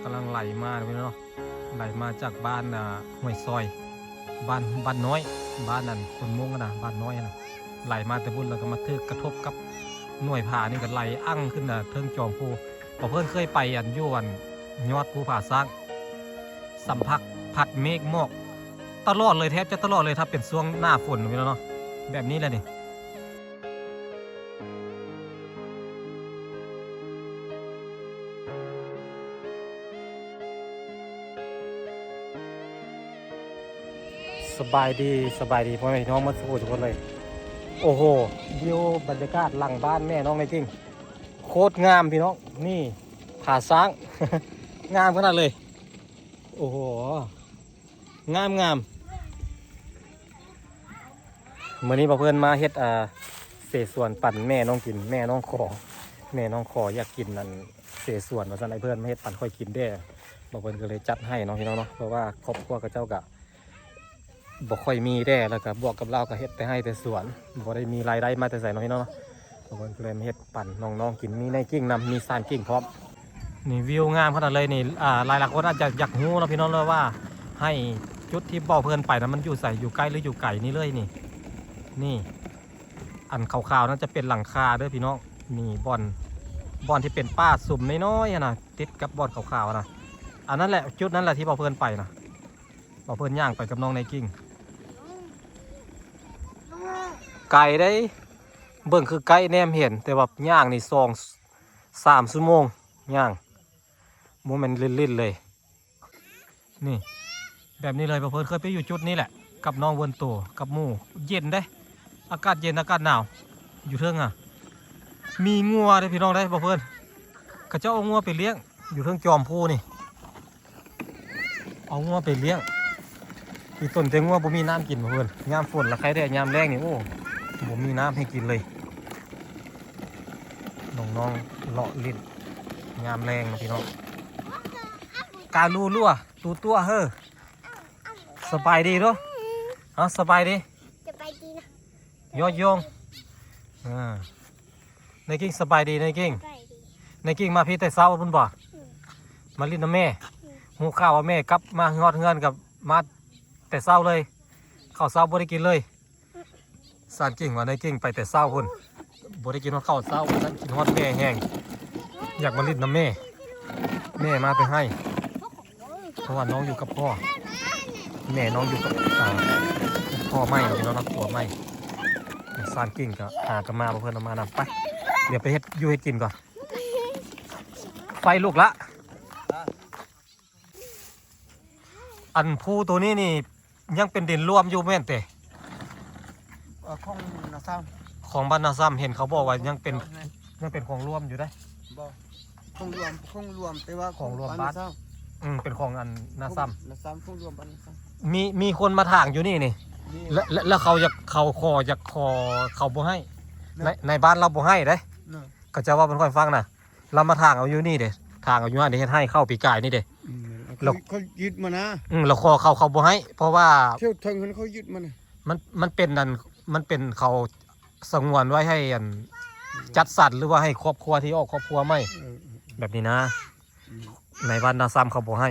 ກຳລັງໄຫຼມາເນາະ ໄຫຼມາຈາກບ້ານ ອ່າ ຫ້ວຍຊອຍ ບ້ານ ບ້ານນ້ອຍ ບ້ານອັນຄົນມົ້ງຫັ້ນນະ ບ້ານນ້ອຍຫັ້ນນະ ໄຫຼມາແຕ່ພຸ້ນ ແລ້ວກໍມາຖືກກະທົບກັບໜ່ວຍຜານີ້ ກໍໄຫຼອັ່ງຂຶ້ນນະເທິງຈອມພູ. ບໍ່ເພິ່ນເຄີຍໄປອັນຢູ່ອັນຍອດພູຜາຊ້າງ ສຳຜັກພັດເມກໝອກຕະຫຼອດເລີຍ ແທບຈະຕະຫຼອດເລີຍ ຖ້າເປັນຊ່ວງໜ້າຝົນ ພີ່ນ້ອງເນາະ ແບບນີ້ແຫຼະນີ້. ສະບາຍດີ ສະບາຍດີພໍ່ແມ່ພີ່ນ້ອງໝົດສູ່ຜູ້ສູ່ຄົນເລີຍ. ໂອ້ໂຫ ວິວບັນຍາກາດຫຼັງບ້ານແມ່ນ້ອງໄນກິ່ງ ໂຄດງາມພີ່ນ້ອງ. ນີ້ຜາຊ້າງ ງາມຂະໜາດເລີຍ. ໂອ້ໂຫ ງາມໆ. ມື້ນີ້ບ່າວເພິ່ນມາເຮັດ ອ່າ ເສສວນປັນແມ່ນ້ອງກິນ ແມ່ນ້ອງຂໍ ແມ່ນ້ອງຂໍຢາກກິນອັນເສສວນວ່າຊັ້ນ ໃຫ້ເພິ່ນມາເຮັດປັນຂ້ອຍກິນແດ່. ບ່າວເພິ່ນກໍເລີຍຈັດໃຫ້ເນາະ ພີ່ນ້ອງເນາະ ເພາະວ່າຄອບຄົວເຂົາເຈົ້າກໍບໍ່ຄ່ອຍມີແດ່ ແລ້ວກໍບວກກັບລາວກໍເຮັດແຕ່ໄຮ່ແຕ່ສວນ ບໍ່ໄດ້ມີລາຍໄດ້ມາແຕ່ໃສເນາະ ພີ່ນ້ອງເນາະ. ບ່າວເພິ່ນກໍເລີຍມາເຮັດປັນນ້ອງໆກິນ ມີໄນກິ່ງນຳ ມີຊານກິ່ງພ້ອມ. ນີ້ວິວງາມຂະໜາດເລີຍນີ້ ອ່າ ຫຼາຍໆຄົນອາດຈະຢາກຮູ້ເນາະ ພີ່ນ້ອງເນາະ ວ່າໃຫ້ຈຸດທີ່ບ່າວເພິ່ນໄປນະ ມັນຢູ່ໃສ ຢູ່ໃກ້ ຫຼື ຢູ່ໄກນີ້ເລີຍນີ້. ນີ້ ອັນຂາວໆນັ້ນຈະເປັນຫຼັງຄາເດີພີ່ນ້ອງ. ນີ້ບ່ອນ ບ່ອນທີ່ເປັນປ່າຊຸມນ້ອຍໆຫັ້ນນະ ຕິດກັບບ່ອນຂາວໆນະ. ອັນນັ້ນແຫຼະ ຈຸດນັ້ນແຫຼະທີ່ບ່າວເພິ່ນໄປນະ ບ່າວເພິ່ນຍ່າງໄປກັບນ້ອງໄນກິ່ງ. ໄກເດ້ ເບິ່ງຄືໃກ້ແນມເຫັນ ແຕ່ວ່າຍ່າງນີ້ສອງສາມຊົ່ວໂມງຍ່າງ ບໍ່ແມ່ນຫຼິ້ນໆເລີຍ. ນີ້ ແບບນີ້ເລີຍ ບ່າວເພິ່ນເຄີຍໄປຢູ່ຈຸດນີ້ແຫຼະ ກັບນ້ອງເວີນໂຕ ກັບໝູ່. ເຢັນເດ້ ອາກາດເຢັນ ອາກາດໜາວ ຢູ່ເທິງອະ. ມີງົວເດ້ພີ່ນ້ອງເດ້ ບ່າວເພິ່ນ ເຂົາເຈົ້າເອົາງົວໄປລ້ຽງຢູ່ເທິງຈອມພູນີ້ ເອົາງົວໄປລ້ຽງ. ອີຕົນແຕ່ງົວບໍ່ມີນ້ຳກິນ ບ່າວເພິ່ນ. ຍາມຝົນລະໄຄແດ່ ຍາມແລ້ງນີ້ ໂອ້ ບໍ່ມີນ້ຳໃຫ້ກິນເລີຍ. ນ້ອງໆເລາະຫຼິ້ນຍາມແລງເນາະ ພີ່ນ້ອງ. ກາລູລົວ ຕູຕົວເຮີ ສະບາຍດີເນາະ. ເອົາ ສະບາຍດີ ສະບາຍດີນະ ຍອດຢອງ. ອ່າ ນາຍກິ່ງ ສະບາຍດີນາຍກິ່ງ. ສະບາຍດີ. ນາຍກິ່ງມາພີ້ແຕ່ເຊົ້າພຸ້ນບໍ່? ອືມ ມາຫຼິ້ນນຳແມ່. ອືມ ຮູ້ຂ່າວວ່າແມ່ກັບມາຮອດເຮືອນກໍມາແຕ່ເຊົ້າເລີຍ ເຂົ້າເຊົ້າບໍ່ໄດ້ກິນເລີຍ. ຊານກິ່ງວ່ານາຍກິ່ງໄປແຕ່ເຊົ້າພຸ້ນ ບໍ່ໄດ້ກິນຮອດເຂົ້າເຊົ້າ ວ່າຊັ້ນ ກິນຮອດແມ່ແຮງ ຢາກມາຫຼິ້ນນຳແມ່. ແມ່ມາແຕ່ໄຮ່ ເພາະວ່ານ້ອງຢູ່ກັບພໍ່ ແມ່ນ້ອງຢູ່ກັບ ອ່າ ພໍ່ໃໝ່ ພີ່ນ້ອງເນາະ ຜົວໃໝ່. ຊານກິ່ງກໍຫາກັນມາ ບໍ່ເພິ່ນເອົາມານຳ. ໄປ ດຽວໄປເຮັດຢູ່ເຮັດກິນກ່ອນ ໄຟລຸກລະ. ອັນພູໂຕນີ້ນີ້ຍັງເປັນດິນລວມຢູ່ແມ່ນເຕ? ເອີ ຂອງນາຊຳ ຂອງບ້ານນາຊຳ. ເຫັນເຂົາບອກວ່າຍັງເປັນ ແມ່ນ ຍັງເປັນຂອງລວມຢູ່ເດ້. ບໍ່ ຂອງລວມ ຂອງລວມ ແຕ່ວ່າຂອງລວມບ້ານນາຊຳ. ອືມ ເປັນຂອງອັນນາຊຳ ນາຊຳ ຂອງລວມບ້ານນາຊຳ. ມີ ມີຄົນມາຖາງຢູ່ນີ້ນີ້ ແລະ ແລະ ແລະເຂົາຢາກ ເຂົາຂໍ ຢາກຂໍ ເຂົາບໍ່ໃຫ້ ໃນ ໃນບ້ານລາວບໍ່ໃຫ້ເດ້. ເຂົາເຈົ້າເວົ້າເປັນຂ້ອຍຟັງນະ ລາວມາຖາງເອົາຢູ່ນີ້ເດ້ ຖາງເອົາຢູ່ຫັ້ນເດ້ ເຮັດໄຮ່ເຂົ້າປີກາຍນີ້ເດ້. ອືມ ແລ້ວເຂົາຍຶດມານະ. ອືມ ແລ້ວຂໍເຂົາ ເຂົາບໍ່ໃຫ້ ເພາະວ່າແຖວເທິງຫັ້ນເຂົາຍຶດມານະ. ມັນ ມັນເປັນອັນ ມັນເປັນເຂົາສະຫງວນໄວ້ໃຫ້ອັນຈັດສັນ ຫຼືວ່າໃຫ້ຄອບຄົວທີ່ອອກຄອບຄົວໃໝ່. ເອີ ເອີ ເອີ ແບບນີ້ນະ. ອືມ ໃນບ້ານນາຊຳເຂົາບໍ່ໃຫ້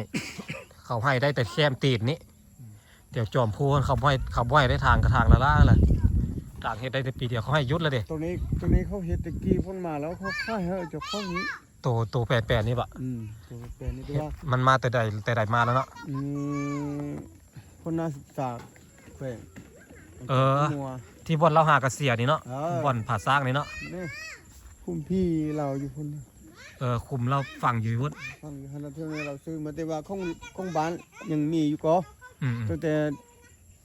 ເຂົາໃຫ້ໄດ້ແຕ່ແຄມຕີນນີ້. ອືມ ແຖວຈອມພູເຂົາບໍ່ໃຫ້ ເຂົາບໍ່ໃຫ້ໄດ້ ຖາງກະຖາງລະລ້າລະ ຖາງເຮັດໄດ້ແຕ່ປີດຽວ ເຂົາໃຫ້ຢຸດລະເດ້. ໂຕນີ້ ໂຕນີ້ເຂົາເຮັດແຕ່ກີ້ພຸ້ນມາແລ້ວ ເຂົາຂາຍໃຫ້ເຈົ້າຂອງນີ້. ໂຕ ໂຕແປນແປນນີ້ບະ? ອືມ ໂຕແປນນີ້ ແຕ່ວ່າມັນມາແຕ່ໃດ ແຕ່ໃດມາແລ້ວເນາະ. ອືມ ຄົນໜ້າສຶກສາແຂວງ ເອີ ທີ່ບ່ອນລາວຫາກະເສຍນີ້ເນາະ. ເອີ ບ່ອນຜາຊ້າງນີ້ເນາະ. ນີ້ ຄຸມຜີລາວຢູ່ພຸ້ນ. ເອີ ຄຸມລາວຝັງຢູ່ພຸ້ນ ຝັງຢູ່ຫັ້ນ. ແລ້ວເທື່ອນີ້ລາວຊື້ມາ ແຕ່ວ່າຂອງ ຂອງບ້ານຍັງມີຢູ່ກໍ. ອືມໆ ຕັ້ງແຕ່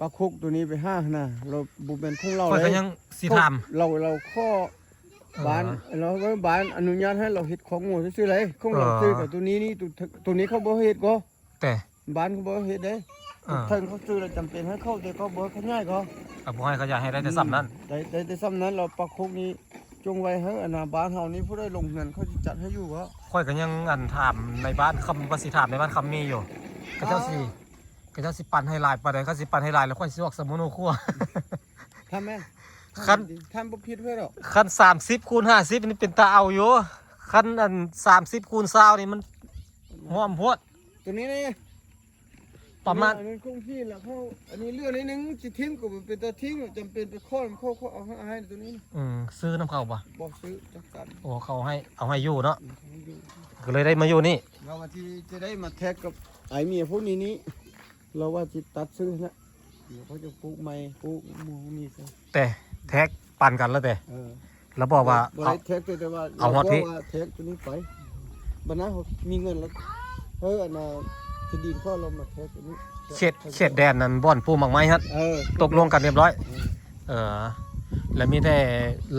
ປາຄົກໂຕນີ້ໄປຫາຫັ້ນນະ ລາວບໍ່ແມ່ນຂອງລາວເລີຍ. ຂ້ອຍກໍຍັງຊິຖາມ ລາວ ລາວຂໍ ເອີ ບ້ານ ລາວ ບ້ານອະນຸຍາດໃຫ້ລາວເຮັດຄອກງົວຊື່ໆເລີຍ. ຂອງລາວ ເອີ ຊື້ກັບໂຕນີ້ນີ້ ໂຕ ໂຕນີ້ເຂົາບໍ່ເຮັດກໍ ແຕ່ບ້ານເຂົາບໍ່ເຮັດເດ້. ເອີ ເທິງເຂົາຊື້ແລ້ວຈຳເປັນໃຫ້ເຂົາ ແຕ່ເຂົາບໍ່ໃຫ້ຂະຫຍາຍກໍ ກໍບໍ່ໃຫ້ຂະຫຍາຍ ໃຫ້ໄດ້ແຕ່ສ່ຳນັ້ນ. ອືມ ໄດ້ ໄດ້ແຕ່ສ່ຳນັ້ນ. ລາວປາຄົກນີ້ຈົ່ງໄວ້ໃຫ້ອະນາ ບ້ານເຮົານີ້ ຜູ້ໃດລົງເຮືອນເຂົາຊິຈັດໃຫ້ຢູ່ກໍ. ຂ້ອຍກໍຍັງອັນຖາມໃນບ້ານຄຳ ວ່າຊິຖາມໃນບ້ານຄຳມີຢູ່ ເຂົາເຈົ້າຊິ ເຂົາເຈົ້າຊິປັນໃຫ້ຫຼາຍປານໃດ? ຄັນຊິປັນໃຫ້ຫຼາຍແລ້ວ ຂ້ອຍຊິອອກສະໂມໂນຄົວ. ທ່ານແມ່ນ ຄັນ ທ່ານບໍ່ຜິດເພິ່ນດອກ. ຄັນສາມສິບຄູນຫ້າສິບນີ້ເປັນຕາເອົາຢູ່. ຄັນອັນສາມສິບຄູນຊາວນີ້ມັນ ຫ້ອມໂພດ ຕົວນີ້ນີ້ ປະມານ ອັນນັ້ນຄົງທີ່ລະເຂົາ ອັນນີ້ເຫຼືອໜ້ອຍໜຶ່ງ ຊິຖິ້ມກໍບໍ່ເປັນຕາຖິ້ມ ຈຳເປັນໄປຂໍນຳເຂົາ ເຂົາເອົາໃຫ້ ໃຫ້ຕົວນີ້ນີ້ ອືມ ຊື້ນຳເຂົາບໍ່? ບໍ່ຊື້ຈັກກັນ ໂອ້ ເຂົາໃຫ້ ເອົາໃຫ້ຢູ່ເນາະ ອືມ ເອົາໃຫ້ຢູ່ ກໍເລີຍໄດ້ມາຢູ່ນີ້ ລາວວ່າຊິ ຈະໄດ້ມາແທັກກັບອ້າຍເມຍພວກນີ້ນີ້ ລາວວ່າຊິຕັດຊື້ນະ ດຽວເຂົາຈະປູກໃໝ່ ປູກໝູ່ນີ້ຊະ ແຕ່ແທັກປັນກັນແລ້ວແຕ່ ເອີ ລາວບອກວ່າ ບໍ່ໄດ້ແທັກ ແຕ່ວ່າ ເອົາຮອດພີ້ ລາວບອກວ່າແທັກຕົວນີ້ໄປ ບັດນັ້ນເຮົາມີເງິນແລ້ວ ເອີ ອັນນ່າ ທີ່ດິນຂອງລາວມາແທັກຕົວນີ້ ເຂດ ເຂດແດນນັ້ນ ບ່ອນປູກໝາກໄມ້ຫັ້ນ ເອີ ຕົກລົງກັນຮຽບຮ້ອຍ ເອີ ເອີ ແລ້ວມີແຕ່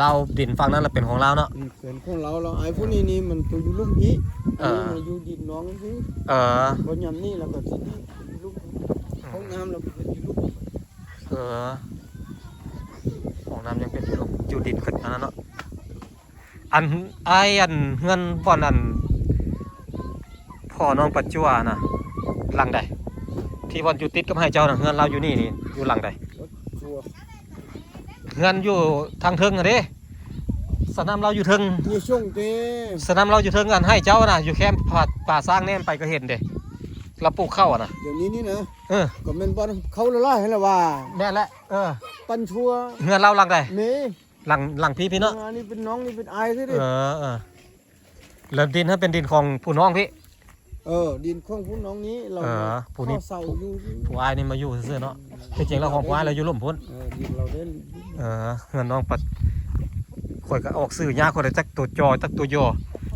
ລາວດິນຝັ່ງນັ້ນລະເປັນຂອງລາວເນາະ ອືມ ເປັນຂອງລາວ ລາວອ້າຍຜູ້ນີ້ນີ້ມັນຕົວຢູ່ລຸ່ມພີ້ ເອີ ອັນນີ້ມັນຢູ່ດິນນ້ອງພີ້ ເອີ ພໍຍາມນີ້ລາວກໍຊິຢູ່ລຸ່ມ ອືມ ຫ້ອງນ້ຳລາວກໍເຮັດຢູ່ລຸ່ມ ເອີ ຫ້ອງນ້ຳຍັງເປັນຢູ່ ຢູ່ດິນຂຶ້ນອັນນັ້ນເນາະ ອັນອ້າຍ ອັນເຮືອນບ່ອນອັນພໍ່ນ້ອງປະຈົວນະ ຫຼັງໃດ? ທີ່ບ່ອນຢູ່ຕິດກັບໄຮ່ເຈົ້ານະ ເຮືອນລາວຢູ່ນີ້ນີ້ ຢູ່ຫຼັງໃດ? ເຮືອນຢູ່ທາງເທິງຫັ້ນເດ້ ສະໜາມລາວຢູ່ເທິງ ຢູ່ຊ່ວງເດ້ ສະໜາມລາວຢູ່ເທິງ ອັນໄຮ່ເຈົ້ານະ ຢູ່ແຄມ ປາຊ້າງແນມໄປກໍເຫັນເດ້ ລາວປູກເຂົ້າຫັ້ນນະ ດຽວນີ້ນີ້ນະ ເອີ ກໍແມ່ນບ່ອນເຂົາຫຼາຍໆຫັ້ນລະວ່າ ແມ່ນແຫຼະ ເອີ ປັນຊົ່ວ ເຮືອນລາວຫຼັງໃດ? ນີ້ ຫຼັງ ຫຼັງພີ້ ພີ້ເນາະ ເອີ ອັນນີ້ເປັນນ້ອງ ນີ້ເປັນອ້າຍຊິເດ້ ເອີ ເອີ ແລ້ວດິນຫັ້ນເປັນດິນຂອງຜູ້ນ້ອງພີ້ ເອີ ດິນຂອງຜູ້ນ້ອງນີ້ ລາວ ເອີ ຜູ້ນີ້ ເຊົ່າຢູ່ ຜູ້ອ້າຍນີ້ມາຢູ່ຊື່ໆເນາະ ອືມ ທີ່ຈິງແລ້ວຂອງຜູ້ອ້າຍລາວຢູ່ລຸ່ມພຸ້ນ ເອີ ດິນລາວເດ້ ເອີ ເຮືອນນ້ອງປະ ຂ້ອຍກໍອອກຊື່ຍາກ ຂ້ອຍໄດ້ຈັກຕົວຈໍ ຈັກຕົວຢໍ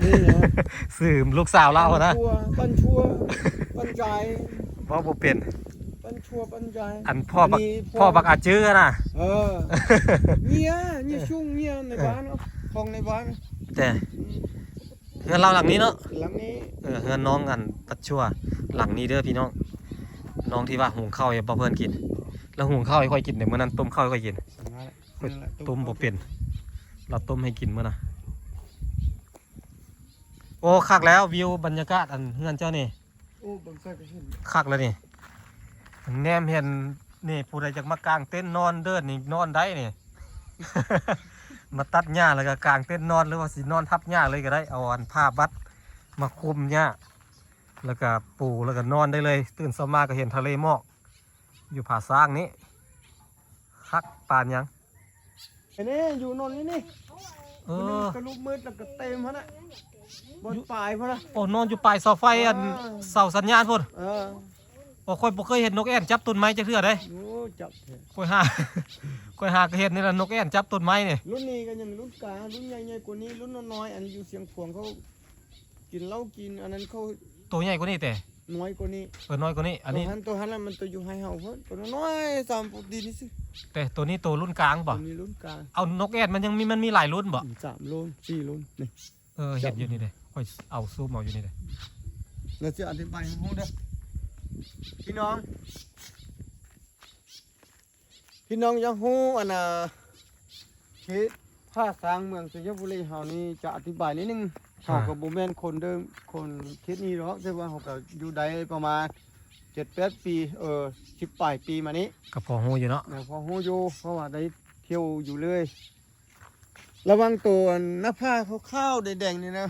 ນີ້ນະ ຊື່ລູກສາວລາວຫັ້ນນະ ປັນຊົ່ວ ປັນຊົ່ວ ປັນຈາຍ ເວົ້າບໍ່ເປັນ ປັນຊົ່ວປັນຈາຍ ອັນພໍ່ບັກ ອັນນີ້ພໍ່ບັກອາຈື່ນະ ເອີ ເມຍ ເມຍຊຸງ ເມຍໃນບ້ານ ເອີ ຂອງໃນບ້ານ ແຕ່ ອືມ ເຮືອນລາວຫຼັງນີ້ເນາະ ຫຼັງນີ້ ເອີ ເຮືອນນ້ອງອັນປະຈົວຫຼັງນີ້ເດີພີ່ນ້ອງ ນ້ອງທີ່ວ່າຫຸງເຂົ້າໃຫ້ບ່າວເພິ່ນກິນ ລາວຫຸງເຂົ້າໃຫ້ຂ້ອຍກິນເດ້ ມື້ນັ້ນຕົ້ມເຂົ້າໃຫ້ຂ້ອຍກິນ ຂ້ອຍຕົ້ມບໍ່ເປັນ ລາວຕົ້ມໃຫ້ກິນມື້ນະ ໂອ້ ຄັກແລ້ວ ວິວບັນຍາກາດອັນເຮືອນເຈົ້ານີ້ ໂອ້ ເບິ່ງໃສ່ກໍເຫັນ ຄັກແລ້ວນີ້ ແນມເຫັນນີ້ ຜູ້ໃດຢາກມາກາງເຕັນນອນເດີນີ້ ນອນໄດ້ນີ້ ມາຕັດຫຍ້າແລ້ວກໍກາງເຕັນນອນ ຫຼືວ່າຊິນອນທັບຫຍ້າເລີຍກໍໄດ້ ເອົາອັນຜ້າບັດມາຄຸມຫຍ້າ ແລ້ວກໍປູ ແລ້ວກໍນອນໄດ້ເລີຍ ຕື່ນເຊົ້າມາກໍເຫັນທະເລໝອກ ຢູ່ຜາຊ້າງນີ້ ຄັກປານຫຍັງ ອັນນີ້ຢູ່ນອນນີ້ນີ້ ເອີ ມື້ໜຶ່ງກະລຸກມືດແລ້ວກະເຕັມຫັ້ນນະ ບ່ອນປາຍພຸ້ນນະ ໂອ້ ນອນຢູ່ປາຍເສົາໄຟ ເອີ ອັນເສົາສັນຍານພຸ້ນ ເອີ ໂອ້ ຂ້ອຍບໍ່ເຄີຍເຫັນນົກແອ່ນຈັບຕົ້ນໄມ້ຈັກເທື່ອເດ້ ໂອ້ ຈັບແທ້ ຂ້ອຍຫາ ຂ້ອຍຫາກໍເຫັນນີ້ລະ ນົກແອ່ນຈັບຕົ້ນໄມ້ນີ້ ລຸ້ນນີ້ກໍຍັງລຸ້ນກາງ ລຸ້ນໃຫຍ່ໆກວ່ານີ້ ລຸ້ນນ້ອຍໆ ອັນຢູ່ຊຽງຂວາງເຂົາ ກິນເຫຼົ້າກິນອັນນັ້ນເຂົາ ໂຕໃຫຍ່ກວ່ານີ້ແຕ່ ນ້ອຍກວ່ານີ້ ເອີ ນ້ອຍກວ່ານີ້ ອັນນີ້ ໂຕຫັ້ນ ໂຕຫັ້ນລະມັນໂຕຢູ່ໄຮ່ເຮົາພຸ້ນ ໂຕນ້ອຍໆ ສ່ຳປົກດິນຊື່ ແຕ່ໂຕນີ້ໂຕລຸ້ນກາງບໍ່? ໂຕນີ້ລຸ້ນກາງ ເອົາ ນົກແອ່ນມັນຍັງມີ ມັນມີຫຼາຍລຸ້ນບໍ່? ອືມ ສາມລຸ້ນ ສີ່ລຸ້ນນີ້ ເອີ ເຫັນຢູ່ນີ້ເດ້ ຂ້ອຍເອົາຊູມເອົາຢູ່ນີ້ເດ້ ແລ້ວຊິອະທິບາຍໃຫ້ຮູ້ເດີ ພີ່ນ້ອງ ພີ່ນ້ອງຢາກຮູ້ອັນນ່າ ເຂດຜາຊ້າງເມືອງໄຊຍະບູລີເຮົານີ້ ຈະອະທິບາຍໜ້ອຍໜຶ່ງ ເຮົາກໍບໍ່ແມ່ນຄົນເດີ ຄົນເຂດນີ້ດອກ ແຕ່ວ່າເຮົາກໍຢູ່ໄດ້ປະມານເຈັດແປດປີ ເອີ ສິບປາຍປີມານີ້ ກໍພໍຮູ້ຢູ່ເນາະ ກໍພໍຮູ້ຢູ່ ເພາະວ່າໄດ້ທ່ຽວຢູ່ເລື້ອຍ ລະຫວ່າງໂຕອັນໜ້າຜາຂາວໆແດງໆນີ້ນະ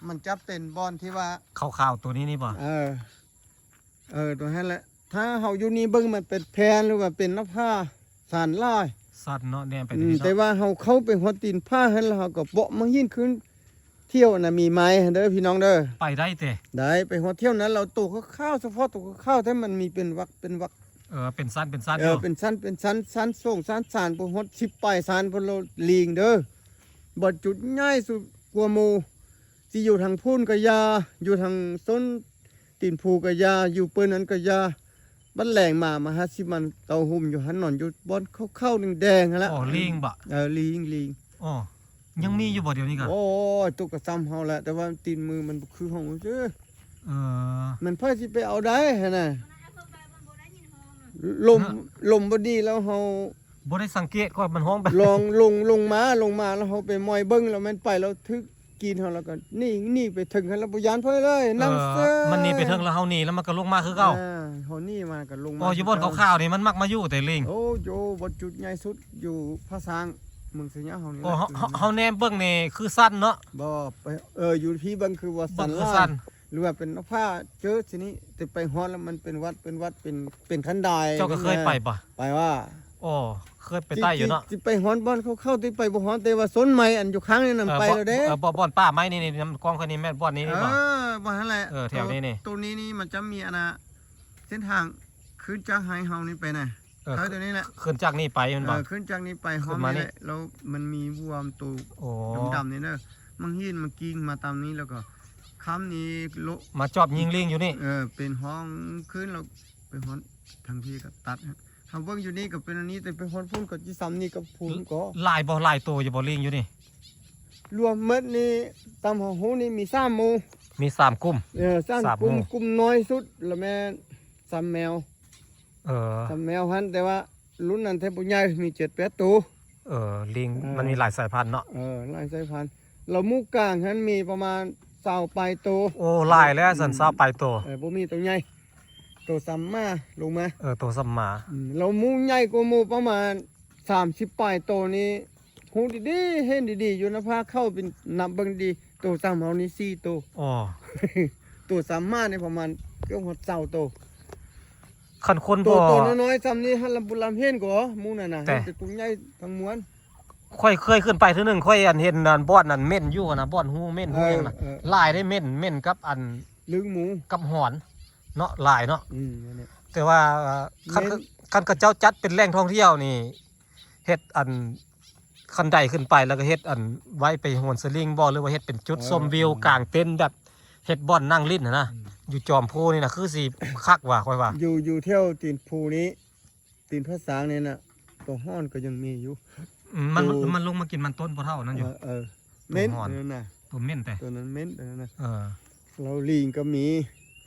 ມັນຈະເປັນບ່ອນທີ່ວ່າ ຂາວໆໂຕນີ້ນີ້ບໍ່? ເອີ ເອີ ຕົວຫັ້ນແຫຼະ ຖ້າເຮົາຢູ່ນີ້ເບິ່ງມັນເປັນແຜ່ນ ຫຼືວ່າເປັນໜ້າຜາຊັນຫຼາຍ ຊັນເນາະ ແນມໄປ ອືມ ແຕ່ວ່າເຮົາເຂົ້າໄປຮອດຕີນຜາຫັ້ນ ແລ້ວເຮົາກໍເບາະມາຫີນຂຶ້ນ ທ່ຽວອັນນະມີໄມ້ຫັ້ນເດີພີ່ນ້ອງເດີ ໄປໄດ້ເຕ? ໄດ້ ໄປຮອດທ່ຽວນັ້ນ ລາວໂຕຂາວໆ ສະເພາະໂຕຂາວໆ ແທ້ ມັນມີເປັນວັກເປັນວັກ ເອີ ເປັນຊັ້ນເປັນຊັ້ນ ເອີ ຢູ່ ເປັນຊັ້ນເປັນຊັ້ນ ຊັ້ນສອງຊັ້ນສາມ ໄປຮອດສິບປາຍຊັ້ນ ເພິ່ນໂລດລີງເດີ ບໍ່ຈຸດໃຫຍ່ສຸດກວ່າໝູ່ ຊິຢູ່ທາງພຸ້ນກໍຢ່າ ຢູ່ທາງສົ້ນ ຕີນພູກະຢ່າ ຢູ່ເປີ້ນນັ້ນກະຢ່າ ບັດແລງມາ ມາຫາຊິມັນເຕົ້າຫຸ່ມຢູ່ຫັ້ນ ນອນຢູ່ບ່ອນຂາວໆແດງໆຫັ້ນລະ ອໍ ລີງບໍ? ເອີ ລີງ ລີງ ອໍ ຍັງມີຢູ່ບໍດຽວນີ້ກະ? ໂອ້ຍ ຕົກກະຊ່ຳເຮົາແຫຼະ ແຕ່ວ່າຕີນມືມັນບໍ່ຄືເຮົາຊື່ ເອີ ມັນໃຜຊິໄປເອົາໄດ້ຫັ້ນນະ ລົມ ລົມບໍ່ດີແລ້ວເຮົາ ບໍ່ໄດ້ສັງເກດວ່າມັນຮ້ອງແບບ ລອງລົງ ລົງມາ ລົງມາແລ້ວເຮົາໄປມອຍເບິ່ງ ແລ້ວມັນໄປ ແລ້ວຖືກ ກິນເຮົາ ແລ້ວກໍໜີ ໜີໄປເທິງຫັ້ນ ແລ້ວບໍ່ຢ້ານໃຜເລີຍ ເອີ ນັ່ງເຊີຍ ມັນໜີໄປເທິງ ແລ້ວເຮົາໜີ ແລ້ວມັນກໍລົງມາຄືເກົ່າ ເອີ ເຮົາໜີມາກໍລົງມາ ອໍ ຢູ່ບ່ອນຂາວໆນີ້ ມັນມັກມາຢູ່ແຕ່ລີງ ໂອ້ໂຢ ບ່ອນຈຸດໃຫຍ່ສຸດຢູ່ຜາຊ້າງ ເມືອງໄຊຍະເຮົານີ້ ອໍ ເຮົາ ເຮົາ ເຮົາແນມເບິ່ງນີ້ຄືຊັ້ນເນາະ ບໍ່ ເອີ ຢູ່ພີ້ເບິ່ງຄືວ່າຊັ້ນຫຼາຍ ຊັ້ນ ຫຼືວ່າເປັນນກຟ້າເຈີຊິນີ້ ແຕ່ໄປຮອດແລ້ວມັນເປັນຫວັດ ເປັນຫວັດ ເປັນ ເປັນຄັນດາຍ. ເຈົ້າກໍເຄີຍໄປບໍ່? ໄປວ່າ ໂອ້ ເຄີຍໄປໃຕ້ຢູ່ເນາະ. ຊິ ຊິໄປຮອດບ່ອນເຂົາເຂົ້າ ທີ່ໄປບໍ່ຮອດ ແຕ່ວ່າຕົ້ນໄມ້ອັນຢູ່ຂ້າງນີ້ນຳ ເອີ ໄປແລ້ວເດ້. ເອີ ບ່ອນ ບ່ອນປ່າໄມ້ນີ້ ນີ້ນຳກ້ອງຂ້ອຍນີ້ ແມ່ນບ່ອນນີ້ ເອີ ບໍ່? ບ່ອນຫັ້ນແຫຼະ. ເອີ ແຖວນີ້ນີ້ ໂຕ ໂຕນີ້ນີ້ມັນຈະມີອັນນ່າ ເສັ້ນທາງຂຶ້ນຈາກໄຮ່ເຮົານີ້ໄປນະ. ເອີ ເອີ ຕົວນີ້ແຫຼະ ຂຶ້ນຈາກນີ້ໄປແມ່ນບໍ່? ເອີ ຂຶ້ນຈາກນີ້ໄປ ຮອບນີ້ແຫຼະ. ແລ້ວມັນມີວັວໂຕ ໂອ້ ດຳໆນີ້ເດີ ມັນຫີນມັນກິ້ງມາຕາມນີ້ ແລ້ວກໍຂ້າມນີ້ໂລະ ມາຈອບຍິງລີງຢູ່ນີ້. ເອີ ເປັນຮ່ອງຂຶ້ນ ແລ້ວໄປຮອດທາງພີ້ກໍຕັດ. ເຮົາເບິ່ງຢູ່ນີ້ກໍເປັນອັນນີ້ ແຕ່ໄປຮອດພຸ້ນກໍຊິສ່ຳນີ້ກັບພຸ້ນກໍ. ຫຼາຍບໍ່? ຫຼາຍໂຕຢູ່ບໍ່ ລີງຢູ່ນີ້? ລວມໝົດນີ້ ຕາມເຮົາຮູ້ນີ້ມີສາມໝູ່ ມີສາມກຸ່ມ. ເອີ ສາມ ສາມ ກຸ່ມ ກຸ່ມນ້ອຍສຸດລະແມ່ນສາມແມວ. ເອີ ສາມແມວຫັ້ນ ແຕ່ວ່າລຸ້ນນັ້ນແທບບໍ່ໃຫຍ່ ມີເຈັດແປດໂຕ. ເອີ ລີງ ເອີ ມັນມີຫຼາຍສາຍພັນເນາະ. ເອີ ຫຼາຍສາຍພັນ. ແລ້ວໝູ່ກາງຫັ້ນມີປະມານຊາວປາຍໂຕ. ໂອ້ ຫຼາຍແລ້ວຊັ້ນ ອືມ ຊາວປາຍໂຕ. ເອີ ບໍ່ມີໂຕໃຫຍ່ ໂຕສ່ຳໝາລົງມາ. ເອີ ໂຕສ່ຳໝາ. ອືມ ແລ້ວໝູ່ໃຫຍ່ກວ່າໝູ່ປະມານສາມສິບປາຍໂຕນີ້ ຮູ້ດີໆ ເຫັນດີໆ ຢູ່ນະ ພາເຂົ້າໄປນັບເບິ່ງດີ. ໂຕສ່ຳເຮົານີ້ສີ່ໂຕ. ອໍ ໂຕສ່ຳໝານີ້ປະມານເກືອບຮອດຊາວໂຕ. ຄັນຄົນ ໂຕ ບໍ່ ໂຕນ້ອຍໆ ສ່ຳນີ້ຫັ້ນລຳບຸນລຳເຫັນກໍໝູ່ນັ້ນນະ ແຕ່ ເຫັນແຕ່ໂຕໃຫຍ່ທັງມວນ. ຂ້ອຍເຄີຍຂຶ້ນໄປເທື່ອໜຶ່ງ ຂ້ອຍອັນເຫັນອັນບ່ອນນັ້ນເໝັ້ນຢູ່ຫັ້ນນະ ບ່ອນຮູເໝັ້ນ ເອີ ຫຍັງນະ ເອີ ຫຼາຍເດ້ ເໝັ້ນ ເໝັ້ນກັບອັນ ລຶ້ງໝູ ກັບຫອນເນາະ ຫຼາຍເນາະ. ອືມ ນັ້ນແຫຼະ ແຕ່ວ່າ ເອີ ຄັນ ເໝັ້ນ ຄັນເຂົາເຈົ້າຈັດເປັນແຫຼ່ງທ່ອງທ່ຽວນີ້ ເຮັດອັນ ຄັນໄດຂຶ້ນໄປ ແລ້ວກໍເຮັດອັນ ໄວ້ໄປໂຫນສະລິງບໍ່ ຫຼືວ່າເຮັດເປັນຈຸດ ເອີ ຊົມວິວ ເອີ ກາງເຕັນ ແບບເຮັດບ່ອນນັ່ງຫຼິ້ນຫັ້ນນະ. ອືມ ຢູ່ຈອມພູນີ້ນະ ຄືຊິຄັກວ່າ ຂ້ອຍວ່າ. ຢູ່ ຢູ່ແຖວຕີນພູນີ້ ຕີນຜາຊ້າງນີ້ນະ ໂຕຮ້ອນກໍຍັງມີຢູ່. ອືມ ມັນ ໂຕ ມັນລົງມາກິນມັນຕົ້ນພໍ່ເຖົ້ານັ້ນຢູ່. ເອີ ເອີ ໂຕຮ້ອນ ເໝັ້ນ ອັນນັ້ນນະ ໂຕເໝັ້ນແຕ່ ໂຕນັ້ນເໝັ້ນ ອັນນັ້ນນະ. ເອີ ແລ້ວລີງກໍມີ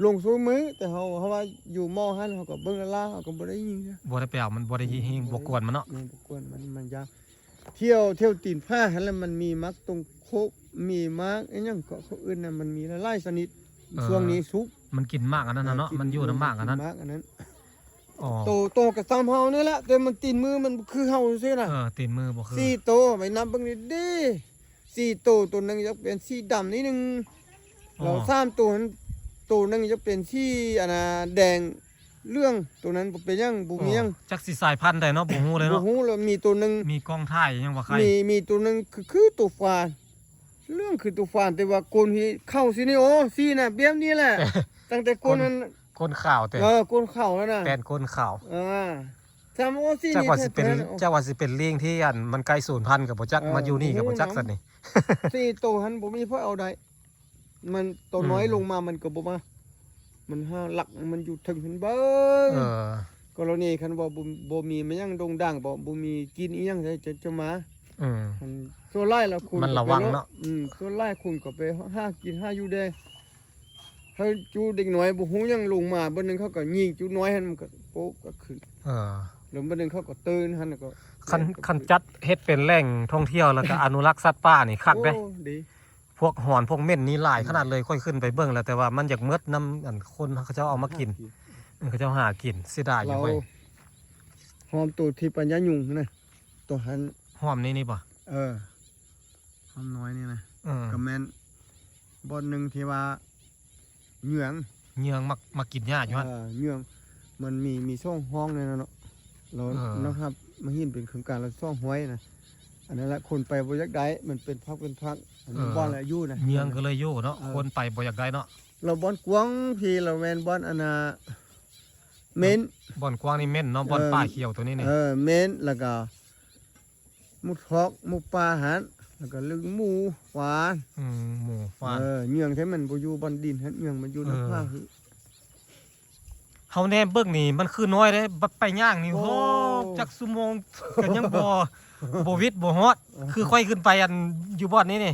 ລົງຊຸມື້ ແຕ່ເຮົາ ເຮົາວ່າຢູ່ໝໍຫັ້ນ ເຮົາກໍເບິ່ງລ້າໆ ເຮົາກໍບໍ່ໄດ້ຍິງ ບໍ່ໄດ້ໄປເອົາມັນ ບໍ່ໄດ້ ອືມ ເຮັດ ບໍ່ກວນມັນເນາະ. ແມ່ນ ບໍ່ກວນມັນ ມັນຍາກ. ທ່ຽວ ທ່ຽວຕີນຜາຫັ້ນລະ ມັນມີໝາກຕົງໂຄບ ມີໝາກອີ່ຫຍັງເກາະ ເຂົາເອີ້ນນະ ມັນມີຫຼາຍໆຊະນິດ. ເອີ ຊ່ວງນີ້ສຸກ ມັນກິນໝາກອັນນັ້ນນະເນາະ. ເອີ ມັນຢູ່ນຳໝາກອັນນັ້ນ ມັນກິນໝາກອັນນັ້ນ. ອໍ ໂຕ ໂຕກໍສ່ຳເຮົານີ້ແຫຼະ ແຕ່ມັນຕີນມືມັນບໍ່ຄືເຮົາຊື່ນະ. ເອີ ຕີນມືບໍ່ຄື ສີ່ໂຕ ໄປນັບເບິ່ງດີໆ ສີ່ໂຕ ໂຕໜຶ່ງຢາກເປັນສີດຳນິດໜຶ່ງ. ອໍ ແລ້ວສາມໂຕຫັ້ນ ໂຕໜຶ່ງຢາກເປັນສີອັນນ່າແດງເຫຼືອງ ໂຕນັ້ນບໍ່ເປັນຫຍັງ ບໍ່ມີຫຍັງ. ອໍ ຈັກຊິສາຍພັນໃດເນາະ ບໍ່ຮູ້ເລີຍເນາະ. ບໍ່ຮູ້ ແລ້ວມີໂຕໜຶ່ງ ມີກ້ອງຖ່າຍຫຍັງວ່າໄຂ່ ມີ ມີໂຕໜຶ່ງຄື ຄືໂຕຟານ ເຫຼືອງຄືໂຕຟານ ແຕ່ວ່າກົ້ນທີ່ເຂົ້າຊີ້ນີ້ ໂອ້ ຊີ້ນະ ແບບນີ້ແຫຼະ. ຕັ້ງແຕ່ກົ້ນ ກົ້ນ ກົ້ນຂາວແຕ່ ເອີ ກົ້ນຂາວແລ້ວນະ ແປ້ນກົ້ນຂາວ. ເອີ ຈຳ ໂອ້ ຊີ້ ຈັກວ່າຊິເປັນ ນີ້ແທ້ໆ ຈັກວ່າຊິເປັນລີງທີ່ອັນມັນໃກ້ສູນພັນກໍບໍ່ຈັກ. ເອີ ມາຢູ່ນີ້ກໍບໍ່ຈັກຊັ້ນນີ້. ສີ່ໂຕຫັ້ນບໍ່ມີໃຜເອົາໄດ້ ມັນໂຕນ້ອຍ ອືມ ລົງມາມັນກໍບໍ່ມາ ມັນຫາຫຼັກ ມັນຢູ່ເທິງຫັ້ນເບິ່ງ. ເອີ ກໍລະນີຄັນວ່າບໍ່ ບໍ່ມີມາຫຍັງໂດ່ງດັງ ບໍ່ ບໍ່ມີກິນອີ່ຫຍັງ ຈະ ຈະມາ. ອືມ ມັນສ່ວນຫຼາຍລະຄົນ ມັນລະວັງເນາະ. ອືມ ສ່ວນຫຼາຍຄົນກໍໄປຫາກິນຫາຢູ່ແດ່ ເຮົາຈູເດັກນ້ອຍບໍ່ຮູ້ຫຍັງລົງມາ ບາດໜຶ່ງເຂົາກໍຍິງຈູນ້ອຍຫັ້ນ ມັນກໍໂປະກໍຂຶ້ນ. ເອີ ແລ້ວບາດໜຶ່ງເຂົາກໍຕື່ນຫັ້ນ ແລ້ວກໍ ຄັນ ແລ່ນກັບ ຄັນຈັດເຮັດເປັນແຫຼ່ງທ່ອງທ່ຽວ ແລ້ວກໍອະນຸລັກສັດປ່ານີ້ຄັກເດ້. ໂອ້ ດີ ພວກຫອນພວກເໝັ້ນນີ້ຫຼາຍຂະໜາດເລີຍ. ອືມ ຂ້ອຍຂຶ້ນໄປເບິ່ງແລ້ວ ແຕ່ວ່າມັນຢາກໝົດນຳອັນຄົນເຂົາເຈົ້າເອົາມາກິນ. ຫາກິນ ເອີ ເຂົາເຈົ້າຫາກິນ ເສຍດາຍຢູ່ເວີຍ. ຫອມໂຕທີ່ປັນຍາຍຸງນະ ໂຕຫັ້ນ ຫອມນີ້ ນີ້ບໍ່? ເອີ ຫອມນ້ອຍນີ້ນະ. ເອີ ກໍແມ່ນບ່ອນໜຶ່ງທີ່ວ່າເຫຍື່ອງ ເຫຍື່ອງມັກ ມັກກິນຫຍ້າຢູ່ຫັ້ນ. ເອີ ເຫຍື່ອງ ມັນມີ ມີສອງຮ່ອງແນ່ນອນເນາະ. ແລ້ວ ເອີ ນະຄັບ ມາຫີນເປັນໂຄງການລະສອງຮ້ອຍນະ. ອັນນັ້ນລະຄົນໄປບໍ່ຢາກໄດ້ ມັນເປັນພັກເປັນພັກ ອັນນີ້ ເອີ ບ່ອນລະຢູ່ນະ ເຫຍື່ອງກໍເລີຍຢູ່ເນາະ. ເອີ ຄົນໄປບໍ່ຢາກໄດ້ເນາະ. ແລ້ວບ່ອນກວ້າງພີ້ລະແມ່ນບ່ອນອັນນ່າ ເໝັ້ນ ບ່ອນກວ້າງນີ້ເໝັ້ນເນາະ. ເອີ ບ່ອນປ່າຂຽວໂຕນີ້ນີ້ ເອີ ເໝັ້ນ ແລ້ວກໍໝູທອກ ໝູປ່າຫັ້ນ ແລ້ວກໍລຶ້ງໝູ ຟານ. ອືມ ໝູ ຟານ. ເອີ ເຫຍື່ອງແທ້ມັນບໍ່ຢູ່ບ່ອນດິນຫັ້ນ ເຫຍື່ອງມັນຢູ່ໃນ ເອີ ປ່າ. ເຮົາແນມເບິ່ງນີ້ມັນຄືນ້ອຍເດ້ ບັດໄປຍ່າງນີ້ ໂອ້ ໂອ້ ຈັກຊົ່ວໂມງກໍຍັງບໍ່ ບໍ່ວິດບໍ່ຮອດ. ເອີ ຄືຂ້ອຍຂຶ້ນໄປອັນຢູ່ບ່ອນນີ້ນີ້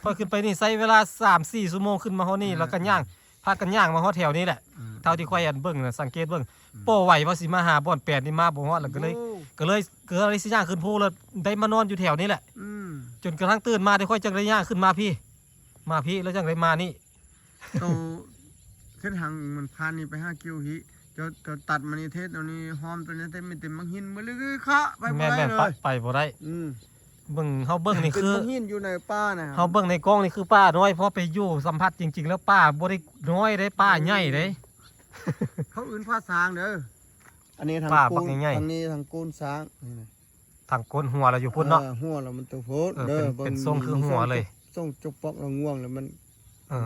ຂ້ອຍຂຶ້ນໄປນີ້ໃຊ້ເວລາສາມສີ່ຊົ່ວໂມງ ຂຶ້ນມາຮອດນີ້ ເອີ ແລ້ວກໍຍ່າງ ເອີ ພາກັນຍ່າງມາຮອດແຖວນີ້ແຫຼະ. ເອີ ເທົ່າທີ່ຂ້ອຍອັນເບິ່ງນະ ສັງເກດເບິ່ງ ອືມ ບໍ່ໄຫວວ່າຊິມາຫາບ່ອນແປດນີ້ ມາບໍ່ຮອດ ແລ້ວກໍເລີຍ ໂອ້ ກໍເລີຍ ກໍເລີຍຊິຍ່າງຂຶ້ນພູ ແລ້ວໄດ້ມານອນຢູ່ແຖວນີ້ແຫຼະ. ອືມ ຈົນກະທັ້ງຕື່ນມາ ແຕ່ຂ້ອຍຈັ່ງໄດ້ຍ່າງຂຶ້ນມາພີ້ ມາພີ້ ແລ້ວຈັ່ງໄດ້ມານີ້. ໂຕເສັ້ນທາງມັນຜ່ານນີ້ໄປຫາກິວຮີ ເຈົ້າ ເຈົ້າຕັດມານີ້ເທດເອົານີ້ ຫ້ອມໂຕນີ້ ແຕ່ມີແຕ່ໝາກຫີນໝົດເລີຍ ຂະໄປບໍ່ໄດ້ເລີຍ. ແມ່ນໆ ໄປ ໄປບໍ່ໄດ້. ອືມ ເບິ່ງ ເຮົາເບິ່ງນີ້ຄື ເປັນຫີນຢູ່ໃນປ່ານະ ເຮົາເບິ່ງໃນກ້ອງນີ້ຄືປ່ານ້ອຍ ພໍໄປຢູ່ສຳຜັດຈິງໆ ແລ້ວປ່າບໍ່ໄດ້ນ້ອຍເດ້ ປ່າໃຫຍ່ເດ້. ເຂົາອື່ນຜາຊ້າງເດີ ອັນນີ້ທາງ ປ່າບັກໃຫຍ່ໆ ທາງນີ້ທາງໂກນຊ້າງນີ້ນະ ທາງໂກນຫົວລາວຢູ່ພຸ້ນເນາະ ເອີ ຫົວລາວມັນໂຕໂພດ ເອີ ເດີ ເປັນ ເປັນຊົງຄືຫົວເລີຍ ຊົງຈົກປອກລະງ່ວງ ແລ້ວມັນ ເອີ